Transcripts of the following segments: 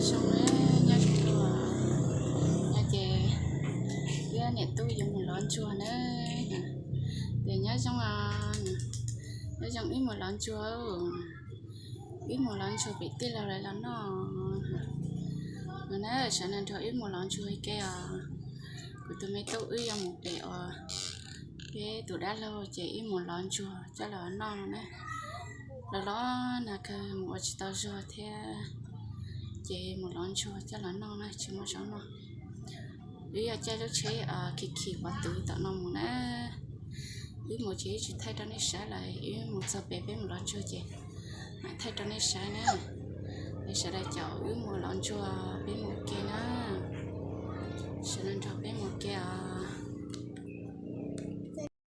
Zoo, nyob zoo dua, no ces wb niam tub yuav mus lov ntsuag na. Ces nyob zoo, nyob zoo wb mus lov ntsuag, wb mus lov ntsuag pem tij laug lawv los noj no na. Sawv daws nrog wb mus lov ntsuag ua ke os. Kuv tus me tub wb yuav mus pem uas peb tus dab laug ces wb mus lov ntsuag coj los noj no na. Los los nag kawg mus ua tsis tau zog thiab, ces mus lov ntsuag coj los noj na, tsis muaj zaub noj. Wb yuav caij lub tsheb khi khi pov twv tom no mus na. Wb mus ces wb tsis thaij rau nej saib lawm, wb mus txog pem peb mus lov ntsuag ces mam thaij rau nej saib na. Es sawv daws caum wb mus lov ntsuag peb mus ua ke na. Sawv daws nrog peb mus ua ke os.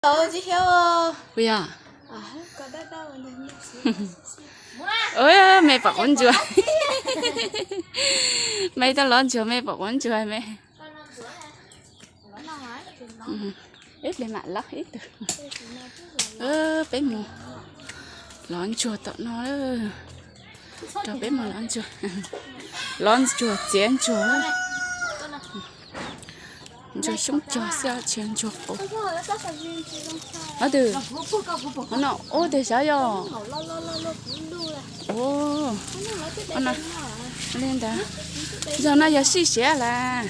Kuv yog, me pom quav ntsuag, me tau lov ntsuag me pom quav ntsuag me. Ib pliag mam lov ib tug. Peb mus lov ntsuag tom no, rau peb mus lov ntsuag, lov ntsuag txiav ntsuag. Ntsuag xyoob cog xwb tsis yog ntsuag qus. Ob tug, qhov no ub tug xyov yog. Li ntawd, zog no yog sij siav las.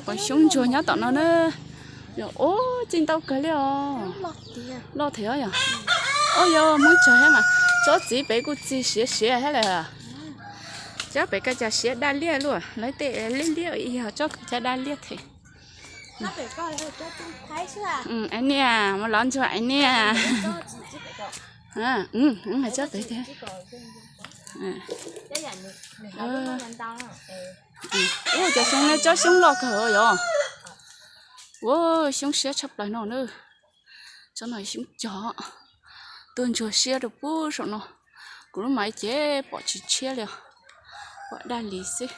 Pom xyoob ntsuag nyob tom no na. Yog ub, txij ntau kawg li os. Loj thiab yog. Ub, yog Hmoob tsog thiab mas tsob txiv pem kuj txi siav siav thiab lawm. Tsob pem koj cas siav daj liaj luaj, lawv tej liab liab yog tsob koj cas daj liaj thiab. Ais niam, mus lov ntsuag ais niam. Tsob pem thiab. Ua cas xyoob ne, tsob xyoob loj kawg yog. Ua xyoob siab tshaj plaws no na. Tsob no xyoob cog, tuaj ntsuag siab rau pub saum no. Kuv lub mas ces pom tsis tshiab li os, pom daj li xwb.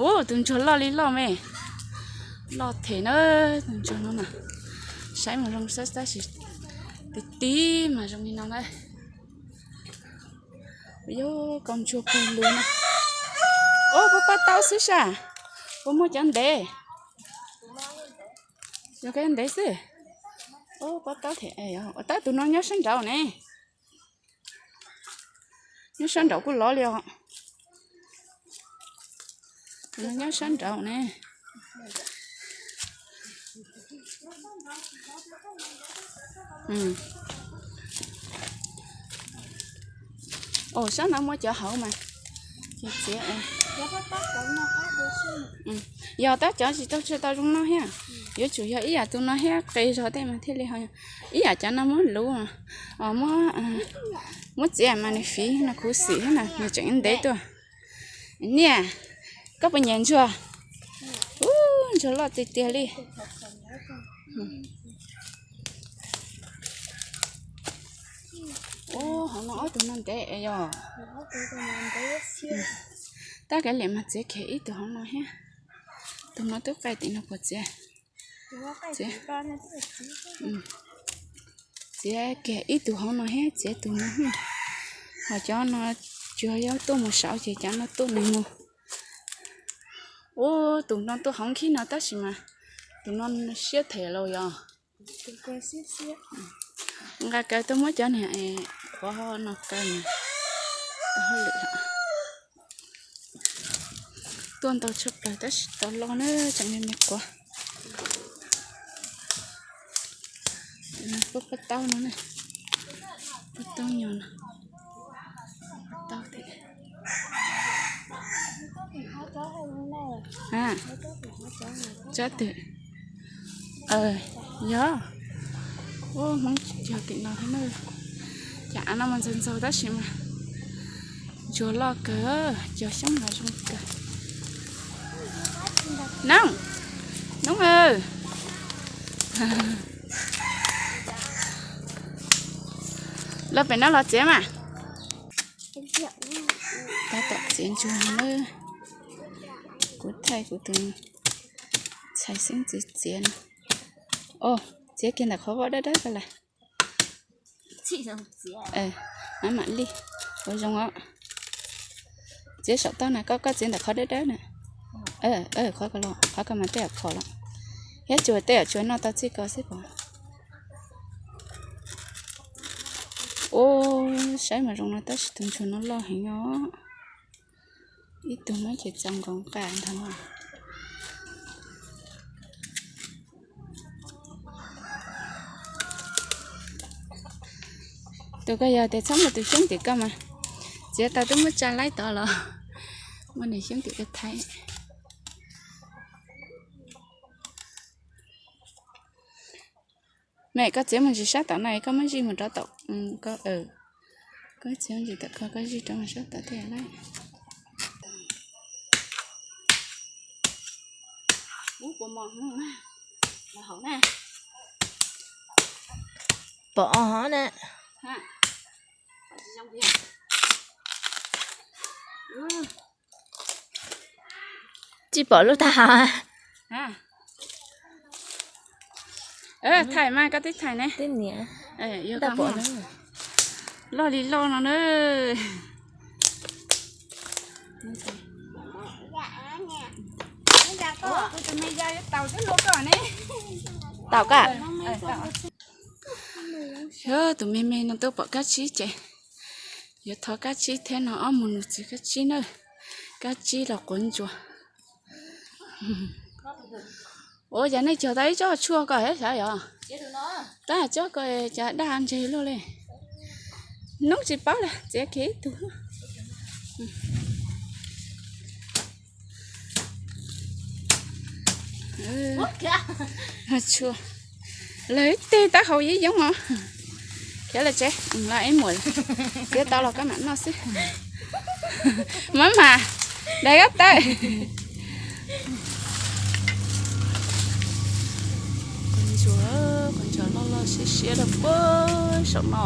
Ua tus ntsuag loj li loj me, loj them na. Tus ntsuag no na, saib mas zoo saib tab sis tib tib mas zoo li no na. Yog koj ntsuag pug lug na. Ua puas pab taub xwb sas, puas muaj cov ntev? Yog koj ntev xwb. Ua pab taub them, tab tus no nyob sab nraud ne. Nyob sab nraud kuj lov li os. Nyob sab nraud ne. Os, sab no muaj cov hauv mas. Yog tab cov tsis tau tshuav tau zoo noj thiab. Yuav tsum yog ib yam tus no thiab qe zog tej mas thiaj li ho. Ib yam cov no muab luv, muab txiav mas nws fiv no khuv xim thiab na, nws tseem ntev tuaj. Niam, koj puas nyiam ntsuag? Ub, ntsuag loj tiag tiag li. Ub, hauv no ob tug no ntev yog. Tab kav liam mas txiav kiag ib tug hauv no thiab. Tus no twb qaij tim no puas txiav? Txiav kiag ib tug hauv no thiab txiav tus no. Ho cov no tsuas yog tuaj mus saud ces cov no tuaj mus mus. Ub, tus no tuaj hauv nkhib no tab sis mas tus no siab them los yog. Nqa kaw tuaj muab cov niag qhuav no kaw. Tuaj ntau tshaj plaws tab sis tau loj na, tseem me me quav. Pab taub no, pab taub nyos no, pab taub thiab. Tsob twg? Yog, ub, Hmoob cog tim no thiab na. Cov av no mas ntxaug ntxaug tab sis mas ntsuag loj kawg, cog xyoob mas zoo kawg. Noob, noob aw, los pem no los txiav mas. Tab tom txiav ntsuag na. Kuv thaij kuv tus ntxhais xeeb ntxwv txiav no. Os, txiav kiag ntawm qhov voj dawb dawb ko lawm. Mam li, ua zoo os. Txiav saum toj na, koj, koj txiav ntawm qhov dawb dawb na. Qhov ko los, qhov ko mas tej yam phom los. Thiab tsuas tej yam tsuas noj tau txij ko xwb pom. Ua, saib mas zoo no tab sis tus ntsuag no loj heev os. Ib tug muab ces txaus nkaus nqa ntag no. Tus ko yog tias txhob muaj tus xyoob tim ko mas, txiav tau twb muab tsa laib tod los muaj nws xyoob tim ko thaij. Me koj txiav mus ntsis sab tom no, koj muab zij mus rov tom ko. Koj txiav mus ntsis tom ko, koj zij rov mus sab tom tej lawm. Pom os na. Tsis pom lub tag hav. Thaij mas koj twb thaij ne. Loj li loj no na. Tau koj. Yog tus me me no tuaj pom kab tsib ces yuav thov kab tsib thiab no ob mus nus txiv kab tsib na. Kab tsib los quav ntsuas. Ua cas nej cog tau ib tsob tshuaj ko xav yog? Tab tsob ko cas daj ntseg luaj li. Hnub tsis paub li, txiav kiag ib tug. Tshuaj, lawv tej taub hau yeeb yoob os. Khiav lawm tsev, los ib muam txiav tau los koj mam noj xwb. Mab mas, dai kab tawm. Qhov ntsuas, qhov ntsuas loj loj siab siab rau puag saum no.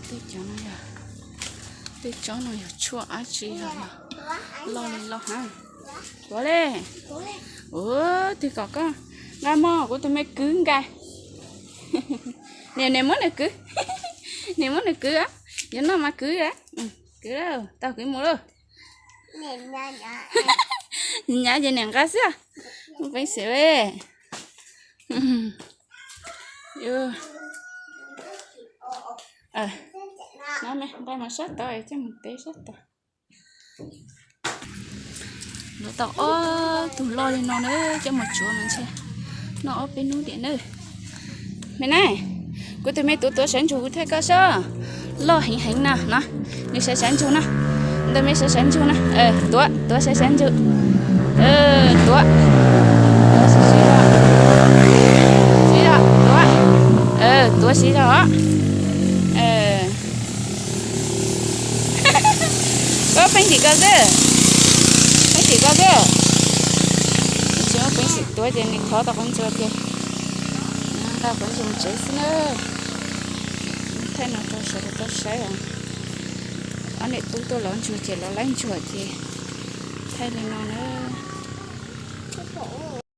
Tej cov no yog, tej tsob no yog tshuaj dab tsi yog loj li loj hab. Tuav li. Ua, twg kom koj nqa mog, kuv tus me kwv nqa. Niam, niam muab nws kwv. Niam muab nws kwv, yuav noj mas kwv. Kwv, tau kwv mus lauj. Nyav ces niam nqa xwb. Muaj peev xwm. Nqa mus sab tod, coj mus tev sab tod. Lov tau ob tug loj li no na, coj mus tsuav mas ntshe noj ob peb hnub tiam na. Me na, kuv tus me tuav tuav sawv ntsug thiab koj sob. Loj heev heev na no, nws sawv sawv ntsug na. Ntawm me sawv sawv ntsug na, tuav tuav sawv sawv ntsug. Tuav, tuav sib zog, sib zog, tuav, tuav sib zog os. Koj pheej tim ko xwb, pheej tim ko xwb. Tsis muaj peev xwm tuav ces nws thov tau qhov ntsuas ces nqa qhov ntsuas mus tsev xwb na. Thaij no rau sawv daws tau saib os. Ob niam tub tuaj lov ntsuag ces lov laib ntsuag ces thaij li no na.